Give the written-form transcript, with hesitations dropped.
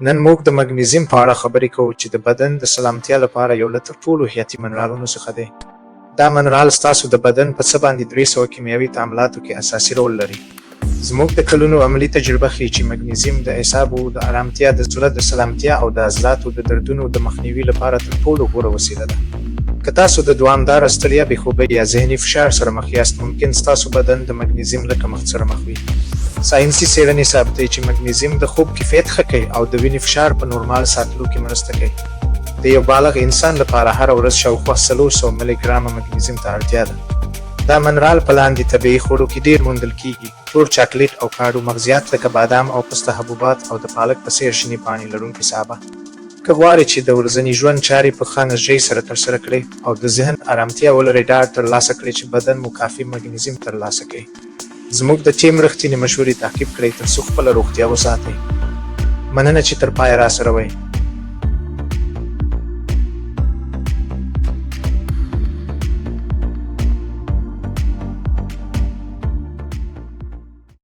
نن موږ د مګنیزیم په اړه خبرې کوو چې د بدن د سلامتیا لپاره یو له تر ټولو حیاتي منرالونو څخه دی. دا منرال ستاسو د بدن په څه باندې 300 کیمیاوي تعاملاتو کې اساسي رول لري. زموږ د کلونو عملي تجربه ښيي چې مګنیزیم د اعصابو د ارامتیا، د زړه د سلامتیا او د عضلاتو د دردونو د مخنیوي لپاره تر ټولو غوره وسیله ده. که تاسو د دوامداره ستړیا، بې خوبۍ یا ذهني فشار سره مخ یاست، ممکن ستاسو بدن د مګنیزیم له کمښت سره مخ وي. ساینسي څېړنې ثابتوي چې مګنیزیم د خوب کیفیت ښه کوي او د وینې فشار په نورمال ساتلو کې مرسته کوي. د یو بالغ انسان لپاره هره ورځ شاوخوا 400 ملي ګرامه مګنیزیم ته اړتیا ده. دا منرال په لاندې طبیعي خوړو کې ډېر موندل کېږي، تور چاکلیټ او کاډو، مغزیات لکه بادام او پسته، حبوبات او د پالک په څېر شنې پاڼې لرونکي سابه. که غواړئ چې د ورځني ژوند چارې په ښه انرژۍ سره ترسره کړئ او د ذهن ارامتیا ولرئ، ډاډ ترلاسه کړئ چې بدن مو کافي مګنیزیم ترلاسه کوي. زموږ د ټیم رښتینې مشورې تعقیب کړئ ترڅو خپله روغتیا وساتئ. مننه چې تر پایه راسره وئ.